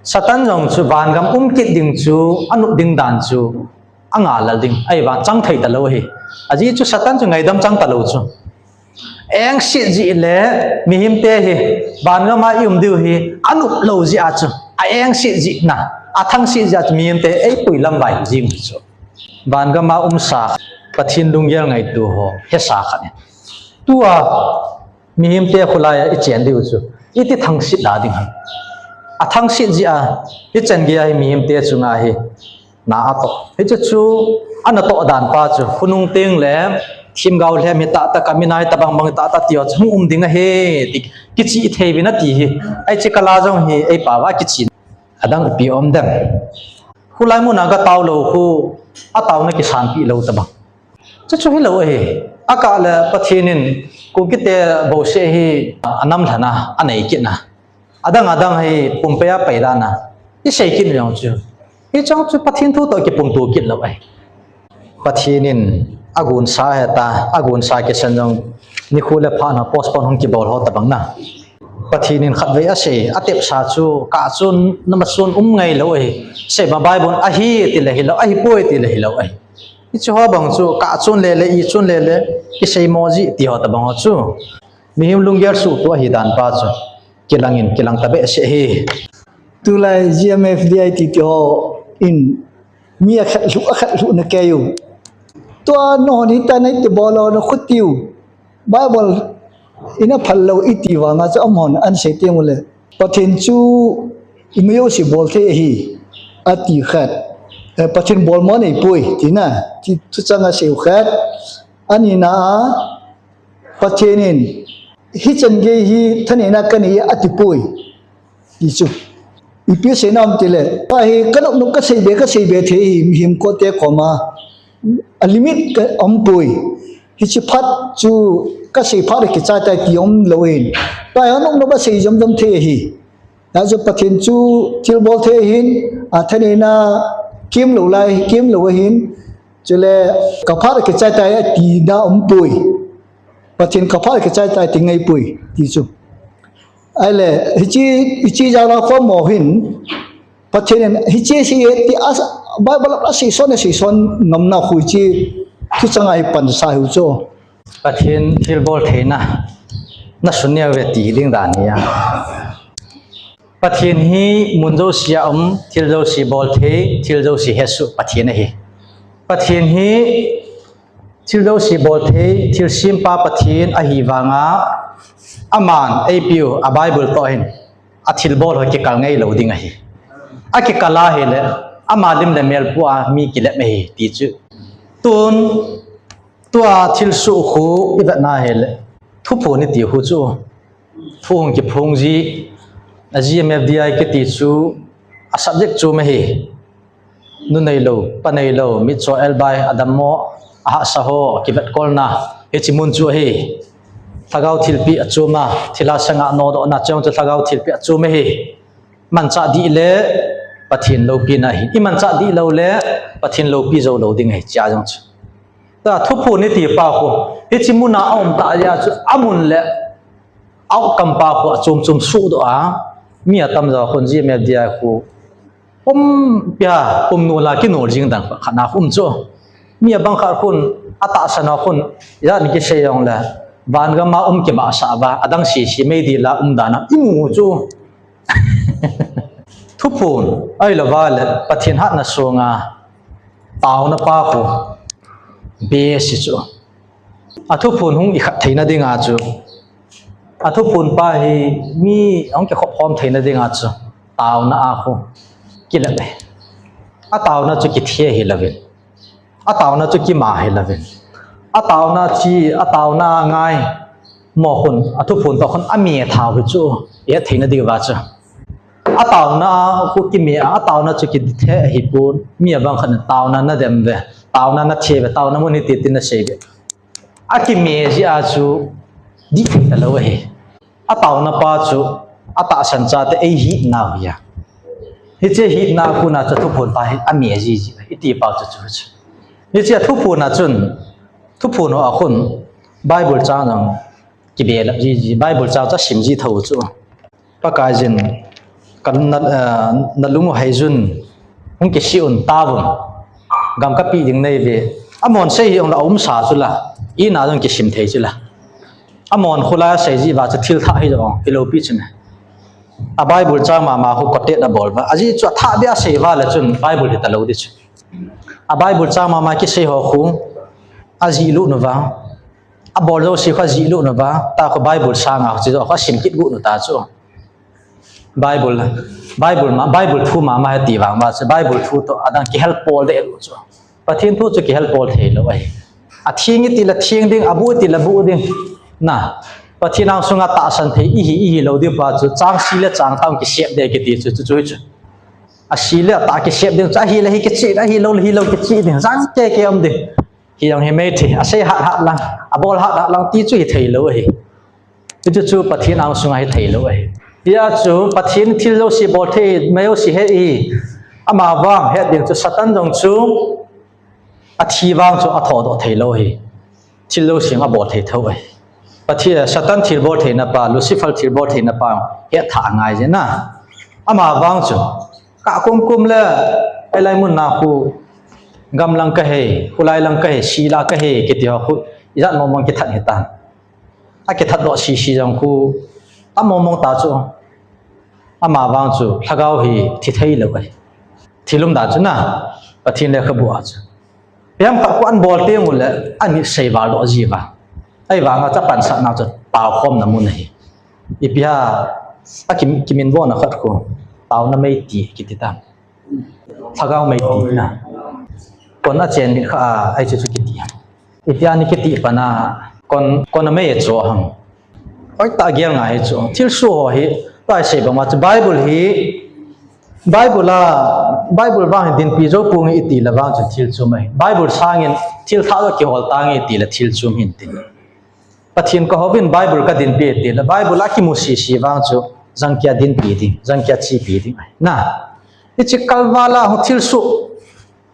Satan jong chu vangam um kit ding chu, anop ding dan chu angah lel ding, ahivang chang thei talou ahi. Ajeh chu Satan chu ngaidam chang talou chu. Engset jeh le mihemte hi, vangam a i um diu hi, anop lou jeh a chu, a engset jeh na, athangset jeh a chu mihemte eipui lamvai jing hi chu. Vangam a umsa, Pathen lunggel ngaito ho, hesa khat in. Tua, mihemte kholai a ichen diu chu, iti thangset da ding ham. Athangset jeh a, ichan gei a hi mihemte chunga hi, na atoh. Hichu chu, ana toh dan pa chu, khonung teng le, themgao lhem hi tahtah, kamin a hi tobang bang tahtah ti ho chu, hung um ding ahi, ti, kicheh thei uvin ati hi. Hiche kal a jong hi, eipao va kicheh. Adang ipi um dem. Kholai mun a katao lou khu, ataona kisanpeh lou tobang. Chuchu hilou ahi. Akah le Pathen in, Kukite bouseh hi, anam lhon a, anei kit na. Adang adang hi, pumpei a pai dan a. Isei kit jong chu. Hiche jong chu Pathen thu toh kipumto kit lou ahi. Pathen in agonsa heta, agonsa kisan jong nikho le phat ho postpone hung kibol ho tobang na. Pathen in khatvei asei, atepsa chu, kah chun, nama chun um ngai lou ahi. Sei ma Bible ahi ti le hilou, ahipoi ti le hilou ahi. Hiche ho bang chu, kah chun le le, i chun le le, kiseimo ji ti ho tobang ho chu. Mihem lunggel suhtoh ahi dan pa chu. Kilang in, kilang tabeh seh hi. Tulai G M F D I T T ho in mi akhat lhuh, akhat lhuh na kei u. Tua nahon hita na iti bol u na khuti u. Bible ina phal lou iti vanga chu amahon ana sei teng ule. Pathen chu ima jouse bol thei ahi. Ati khat. Eh, Pathen bol mo nei poi. Tina. Ti thuchang asei u khat. Anina a. Pathen in. Hichan gei hi thaneina kanei ati poi. Ti chu. Ipi seina um tile, pa hi kanop nop kasei be, kasei be thei hi, mihem kote koma. A limit ka um poi. Hiche phat chu kasei phat le kichai tai ti um lou in. Pa hi anop nop asei jom jom thei hi. Achu Pathen chu thilbol thei hin, athaneina kem lou lai, kem lou ahin. Chule kaphat le kichai tai tina um poi. Pathen kaphat le kichai tai ti ngai poi, ti chu. Ahile, hiche, hiche jala khomo hin, Pathen in hiche sei e ti a, Bible a seison, a seison ngamna khu hiche, thuchang a hi pansa hiu chu. Pathen thilbol theina, nasun neo ve ti ding dan hi a. Pathen hi mun jouse a um, thil jouse bol thei, thil jouse hesoh Pathen ahi. Pathen hi thil jouse bol thei, thilsempa Pathen ahi vanga, aman eipeu, a Bible toh hin, athilbol ho kikal ngai lou ding ahi. Akikal a hile, ama lim le mel pu a mi kilep ahi, ti chu. Tun, tua thilsoh khu ivet na hile, thuphon iti khu chu. Thu hung kiphong ji, a G M F D I kiti chu, a subject chu ma hi. Nu neilou, pa neilou, mitcho elbai, adammo, ahahsa ho, kivetkolna, hiche mun chu ahi. Lhagao thilpeh achom a, thilha sanga nodohna cheng chu lhagao thilpeh achom ahi. Manchah dih le Pathen loupina ahi. Imanchah dih lou le Pathen loupi jou lou ding ahi, hichea jong chu. Tua thuphon iti pa khu, hiche muna aum tah jeh a chu, amun le outcome pa khu achom chom sohdoh a, mi atamjo khun G M F D I khu, pumpia, pumnol a kinol jing dan khat na khu um chu. Mi abang khat khun, atahsan ho khun, ijat in kisei jongle, vangam a um kibahsah uva, adang sese meidil a um dan a imu chu. Thuphon, ahilouva le, Pathen hatna sunga, taona pa khu, base chu. Athuphon hung ikhat theina dinga chu. Athuphon pa hi mi hung kikhop khom theina dinga chu. Taona a khu kilep e. A taona chu kithe hi louvin. A taona chu kima hi louvin. A taona chi, a taona ngai. Mo khun, a thuphon to khun a mi thau hi chu. E theina diu va chu. A taona a khu kime a, a taona chu kithe hi pon. Mi a bang khan taona na dem ve. Taona na the ve, taona mun hi ti ti na sei ve. A kime ji a chu di thei ta lou ahi. A taona pa chu a tahsan chate ei hina hi a. Hiche hina khu na chu thuphon pa hi a me ji ji i ti pa chu chu chu. Hiche thuphon a chun, thuphon ho a khun Bible chang jong kibelap ji ji, Bible chang chu sim ji tho chu. Pakaiyin, kan na, eh, na lung u hei jun, hung kisih un, taovun. Gam kapi ding nei ve. Amahon sei hi ong la um sa chu la. I na jong kisim thei chu la. Amahon khulai a sei ji va chu thil thah hi jong, i lo pi chu ne. A Bible chang mama khu kotet a bol va. A ji chu a thah bia sei va le chun Bible hi ta lo di chu. A Bible chang mama kisei ho khu. A ji lu nu va. A bol jouse khu a ji lu nu va. Ta khu Bible sanga chu jo khu a sim kit gu nu ta chu. Bible, Bible ma, Bible thu mama he ti vang va chu, Bible thu to adang kihel pol de lu chu. Pathen thu chu kihel pol thei lo ahi. A theng i ti la theng ding, a bu i ti la bu ding. Na, Pathen ang sunga tahsan thei i hi, i hi lo ding pa chu, chang si le chang tam kisep de kiti chu, chu, chu, chu. A si le a ta kisep ding chu, a hi le hi kichi, a hi lo le hi lo kichi ding, jang ke ke um ding. Hi jong hi mei thi, a sei hat hat lang, a bol hat hat lang ti chu hi thei lo ahi. Hichu chu Pathen ang sunga hi thei lo ahi. Hia chu Pathen thil jouse bol thei, mei jouse he i. Ama vang het ding chu Satan jong chu a thi vang chu a thodoh thei lo ahi. Thil jouse a bol thei tho ahi. Pathen, Satan thil bol theina pa, Lucifer thil bol theina pa, het tha angai je na. Ama vang chu, ka kum kum le, ei lai mun na khu, gam lang ka he, khulai lang ka he, si la ka he, kiti ho khu, ijat mong mong kithat hi tan. A kithat doh sisi jong khu, a mong mong ta chu. Ama vang chu, lhagao hi thi thei lo ahi. Thil um da chu na, Pathen lekhabu a chu. Piam khat khu an bol teng u le, an hi sei val doh ji va. Ei vang a cha pansatna chu, taokhomna mun ahi. Ipi ha, a kim, kimin vo na khat khu, taona mei ti kiti ta. Lhagao mei ti na. Kon a chen mit kha a, ei chu chu kiti. Itia ni kiti pana kon, kon a mei e cho ham. Oi ta gel ngai chu. Thil suh ho hi, ta sei bang ma chu Bible hi, Bible a, Bible vang hi dinpi jou pung i ti la vang chu thil chum ahi. Bible sangin thil thah kihol tange i ti la thil chum hin tin. Pathen ka hovin Bible ka dinpi ti la Bible a kimu sisi vang chu jangkia dinpi ding, jangkia chipi ding ahi. Na, i chi kalvala ho thil suh.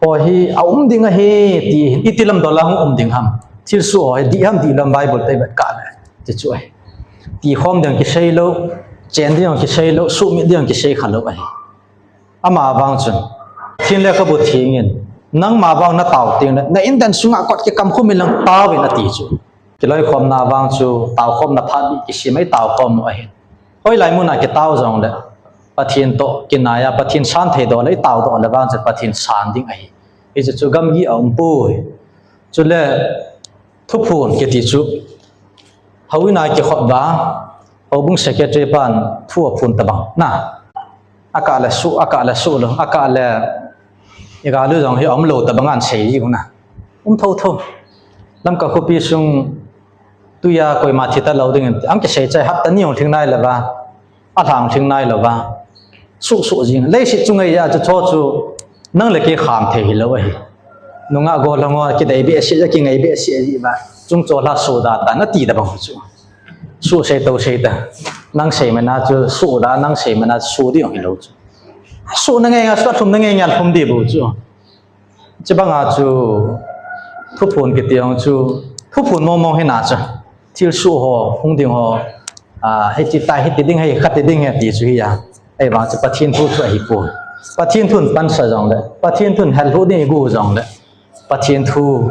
Ho hi a um ding ahi, ti, i ti lam dol a hung um ding ham. Thil suh ho hi dih ham dih lou ham Bible te vet ka le. Ti chu ahi. Ti khom ding kisei lou, chen ding kisei lou, suhmit ding kisei kha lou ahi. Ama vang chun. Pathen lekhabu thengin. Nangma vang na tao teng le, na in dan sunga kot kikam khum in lang tao in a ti chu. Kiloikhomna vang chu, taokhomna phat dih kisem ei taokhom u ahi. Hoilai mun a kitao jong le, Pathen toh kinai a, Pathen san thei doh le, i tao doh le vang chu Pathen san ding ahi. Hichu chu gamgi a um poi. Chule, thuphon kiti chu, houin a kikhop va, houbung secretary pan thu aphon tabang. Na, a kah le suh, a kah le suh lou, a kah le i galu jong hi a um lou tabang an sei ji u na. Um tho tho. Lamka khopi sung tuia koima thi ta lou ding in, ang kisei chai hapta ni hung lhing nai lou va, a lhang lhing nai lou va. Suh suh jing. Leiset chu ngai a chu cho chu nang le kei kham thei hi lou ahi. Nungah gollhang ho kidei behseh a kingai behseh ji va. Chung cho la suh da ta na ti da bang chu. Suh sei to sei ta. Nang sei mana chu suh da, nang sei mana suh di ong hi lou chu. Suh na ngai nga, suh thum na ngai nga thum di bu chu. Chibang a chu, thuphon kiti ong chu, thuphon mong mong hi na chu. Thil suh ho, hung ding ho, a, hiti tai, hiti ding, hei, khati ding, hiti chu hi a. Ei vang chu Pathen thu chu ahi poi. Pathen thun pansa jong le, Pathen thun hel hu ding i gu jong le. Pathen thu,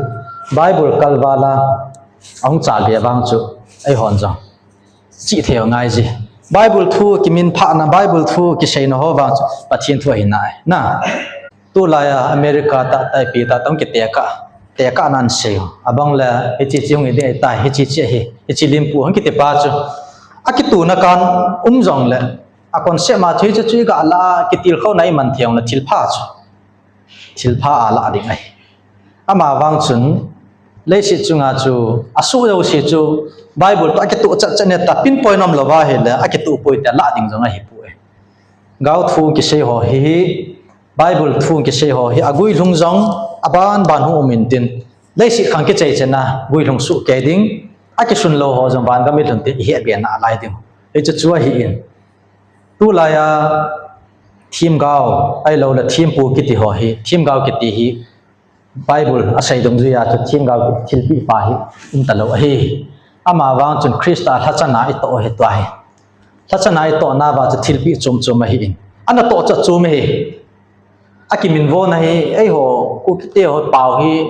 Bible kalvala, ahung chal ve vang chu, ei hon jong. Chi thei ngai ji. Bible thu kimin phah na, Bible thu kisei na ho vang chu, Pathen thu ahi nai. Na. Tulai a America ta, Taipi ta, tong kite ka, te ka nan sei. Abang le, hichi chi hung i ding tai, hichi chi hi, hichi limpu hung kiti pa chu. A kitu na kan um jong le, a Concept a chu hiche chu iga la a kitilkhouna iman thei jongle thilpha chu, thilpha a la ding ahi. Amavang chun, leiset chunga chu asuh jouse chu Bible toh akitoh chatchat ne ta, pinpoint umlouva ahile akitoh poi tia la ding jong ahipoi. Gao thu kisei ho hi, Bible thu kisei ho hi aguilhung jong abanban hung um intin, leiset khang kichai chan a guilhung sohkei ding, akisun lou ho jong vangam ilhun tin ihetbe nalai ding. Hiche chu ahin. Tulai a themgao ahiloule thempu kiti ho hi, themgao kiti hi Bible asei dungjuia chu themgao thilpeh pa hi umtalou ahi. Amavang chun Christa lhachana itoh ahi tua hi. Lhachana itohna uva chu thilpeh chom chom ahin, anatoh chat chom ahi. Akiminvona hi eiho Kukite ho pao hi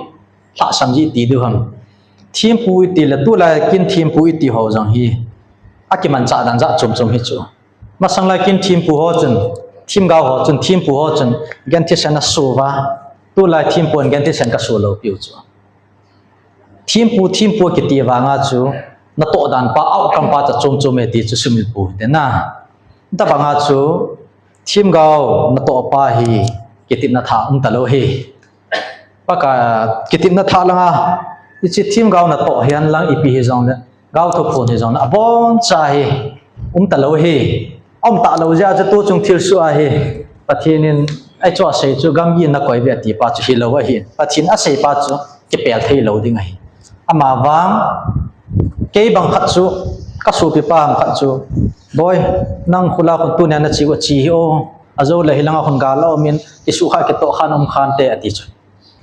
lhahsam jeh iti diu ham. Thempu itile tulai kin thempu iti ho jong hi akimanchah dan jat chom chom hi chu. Masang lai kin thempu ho chun, themgao ho chun, thempu ho chun genthei sen aso uva, tulai thempu in genthei sen kaso lou piu chu. Thempu, thempu kiti vanga chu natoh dan pa, outcome pa chu chom chom e ti chu sumil pou hite na. Tabanga chu themgao natoh pa hi kitepna thah umtalou ahi. Pakai, kitepna thah langa, hiche themgao natoh hihen lang ipi hijongle, gao thuphon hijongle, aboncha hi umtalou ahi. Aumtah lou jeh a chu tuchung thilsoh ahi. Pathen in eiho asei chu gamgi nakoi uve ati pa chu hilou ahi. Pathen asei pa chu kipel theilou ding ahi. Amavang, kei bang khat chu, kasopipa ham khat chu, Boi, nang khula khun tunia nache u ache hih o, ajoule hilanga khun gal aumin, kisuhkhah kitohkhah um khante ati chu.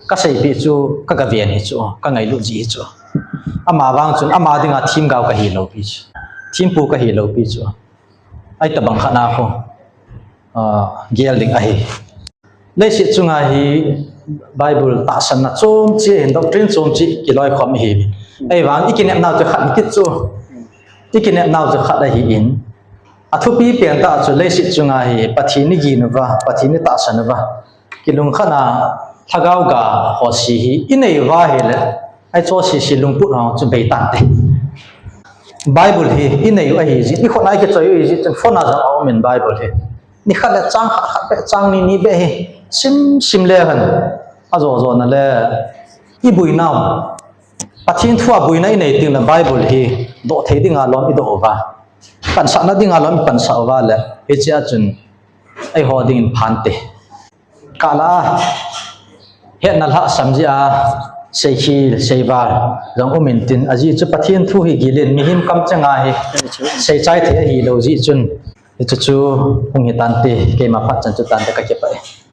Kaseipeh chu, kagaven hi chu, kangailut jeh hi chu. Amavang chun ama dinga themgao kahi loupi chu, thempu kahi loupi chu, hitobang khat a khu gel ding ahi. Leiset chunga hi Bible tahsanna chomche hin, doctrine chomche kiloikhom ihiuvin, ahivang ikinepnau chu khat kit chu, ikinepnau chu khat ahin, athupi pentah chu leiset chunga hi Pathen igin uva, Pathen itahsan uva, kilungkhatna lhagao ga ho se hi inei uva ahile, hiche sese lungput ho chu bei tante. Bible hi inei u ahijeh, ikhutna ikichoi u ahijeh chun phone a jong aumin Bible hi nikhat le chang khat khat beh, chang ni ni beh hi sim sim le hen, ajo jona le iboinau, Pathen thua boina inei tengle Bible hi doh thei dinga lom idoh uva, pansahna dinga lom ipansah uva le, hichea chun eiho dingin phante. Kala a hetna lhahsam jeh a seikhel seival jong um intin, ajeh chu Pathen thu hi gilin mihem kamchenga hi seichai thei ahilou jeh chun, hiche chu hung hitante, keima phat chan chu tante, kakipah e.